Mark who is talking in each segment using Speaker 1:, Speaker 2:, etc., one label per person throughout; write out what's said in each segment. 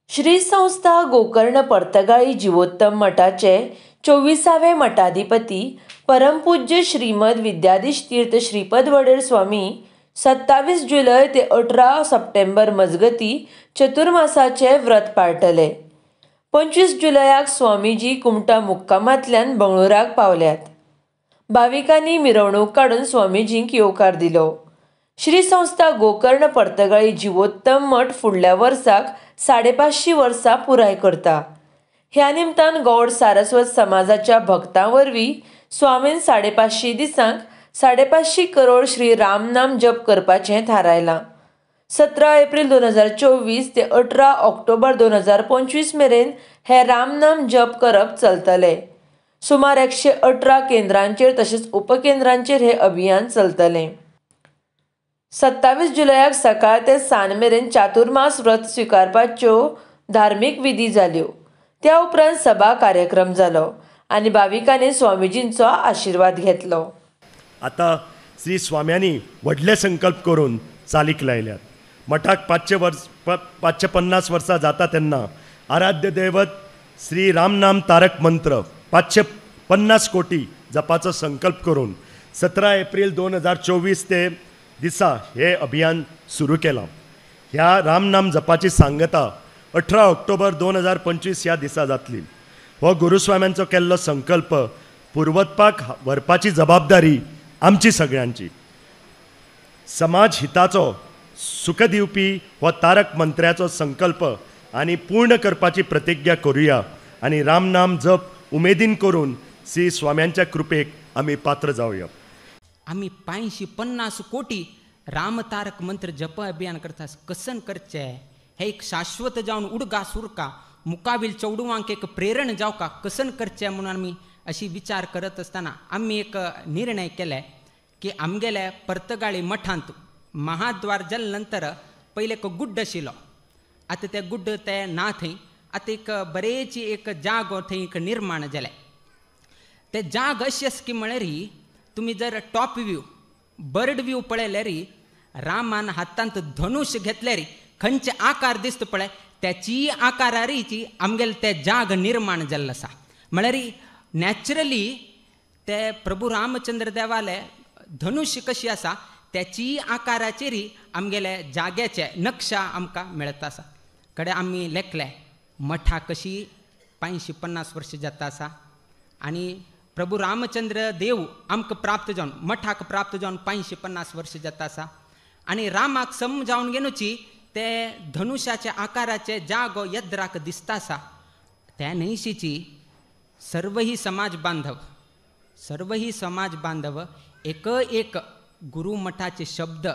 Speaker 1: श्री संस्था गोकर्ण पर्तगाळी जिवोत्तम मठाचे 24वे मठाधिपती परमपूज्य श्रीमद विद्याधीश तीर्थ श्रीपद वडेर स्वामी 27 जुलय ते 18 सप्टेंबर मजगती चतुर्मासाचे व्रत पाळटले. 25 जुलयाक स्वामीजी कुमटा मुक्कामांतल्यान बंगळुराक पावल्यात. भाविकांनी मिरवणूक काडून स्वामीजींक येवकार दिलो. श्री संस्था गोकर्ण पर्तगाळी जिवोत्तम मठ फुडल्या वर्साक 550 वर्सां पुराय करता. ह्या निमतान गौड सारस्वत समाजाच्या भक्तां वरवीं स्वामीन 550 दिसांक 550 करोड श्री रामनाम जप करपाचें थारायलां. 17 एप्रिल 2024 ते 18 ऑक्टोबर 2025 मेरेन हे रामनाम जप करप चलतले. सुमार 118 केंद्रांचेर तशेंच उपकेंद्रांचेर हे अभियान चलतलें. 27 जुलयाक सकाळ ते सांज मेरेन चातुर्मास व्रत स्विकारपाच्यो धार्मीक विधी जाल्यो. त्या उपरांत सभा कार्यक्रम जालो आनी भाविकांनी स्वामीजींचो आशिर्वाद घेतलो.
Speaker 2: आता श्री स्वाम्यांनी व्हडले संकल्प करून चालीक लायल्यात. मठाक 550 वर्सां जाता तेन्ना आराध्य दैवत श्री रामनाम तारक मंत्र 550 कोटी जपाचो संकल्प करून 17 एप्रिल 2024 ते दिसा हे अभियान सुरू केलां. ह्या रामनाम जपाची सांगता 18 ऑक्टोबर 2025 ह्या दिसा जातली. हो गुरुस्वाम्यांचो केल्लो संकल्प पुर्वत्पाक व्हरपाची जबाबदारी आमची सगळ्यांची. समाज हिताचो सुख दिवपी हो तारक मंत्र्याचो संकल्प आनी पूर्ण करपाची प्रतिज्ञा करूया आनी रामनाम जप उमेदीन करून श्री स्वाम्यांच्या कृपेक आमी पात्र जावया.
Speaker 3: आमी 550 कोटी रामतारक मंत्र जप अभियान करता कसन करचे हे एक शाश्वत जावन उडगा सुरका मुकावील चौडुवांक एक प्रेरण जावका कसन करचे म्हणून आमी अशी विचार करत आसतना आमी एक निर्णय केले की आमगेले पर्तगाळी मठांत महाद्वार जाले नंतर पयले एक गुड्ड आशिल्लो. आतां ते गुड्ड ते ना थंय आतां एक बरेची एक जागो थंय एक निर्माण जाले. ते जाग अशी आसा की म्हळ्यार तुमी जर टॉप व्यू बर्ड व्यू पळयल्यार रामान हातांत धनुष घेतल्यार खंयचे आकार दिसता पळय त्याची आकारारीची आमगेले ते जाग निर्माण जाल्लो आसा. म्हळ्यार नॅचरली ते प्रभू रामचंद्र देवाले धनुष कशी आसा त्याची आकाराचेर आमगेले जाग्याचे नक्षा आमकां मेळता आसा. कडे आमी लेखले मठा कशी 550 वर्सां जाता आसा आनी प्रभू रामचंद्र देव आमकां प्राप्त जावन मठाक प्राप्त जावन 550 वर्सां जाता आसा आनी रामाक समजावन घेवची ते धनुषाच्या आकाराचे जागो यद्राक दिसता आसा. त्या न्हयशीची सर्वही समाज बांधव सर्वही समाज बांधव एक एक गुरु मठाचे शब्द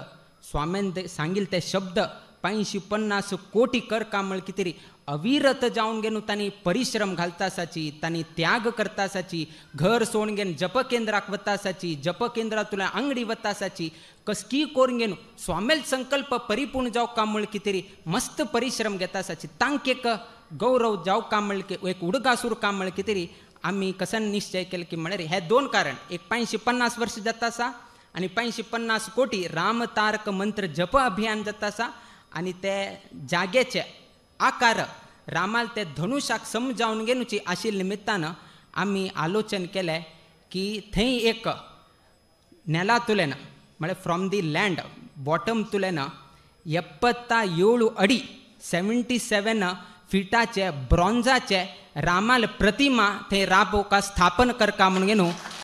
Speaker 3: स्वाम्यान सांगिल ते शब्द 550 कोटी कर कामळ कितें अविरत जावन घेवन तांणी परिश्रम घालता आसाची, तांणी त्याग करता आसाची, घर सोडून घेवन जप केंद्राक वता आसाची, जप केंद्रांतल्यान आंगडी वता आसाची, कसकी करून घेवन स्वामेल संकल्प परिपूर्ण जावका म्हळ कितें मस्त परिश्रम घेता आसाची. तांक एक गौरव जावका म्हळ एक उडगासूर काम म्हळ कितें आमी कसन निश्चय केले की म्हळ्यार हे दोन कारण, एक 550 वर्सां जाता आसा आनी 550 कोटी रामतारक मंत्र जप अभियान जाता आसा आनी ते जाग्याचे आकार रामाल ते धनुषाक समजावन घेवची आशिल्ल्या निमित्तान आमी आलोचन केलें की थंय एक नेला तुलेन म्हळ्यार फ्रॉम the land bottom तुलेन 77 अडी 77 फिटाचे ब्रॉन्जाचे रामाल प्रतिमा थंय राबोवका स्थापन करका म्हणून घेवन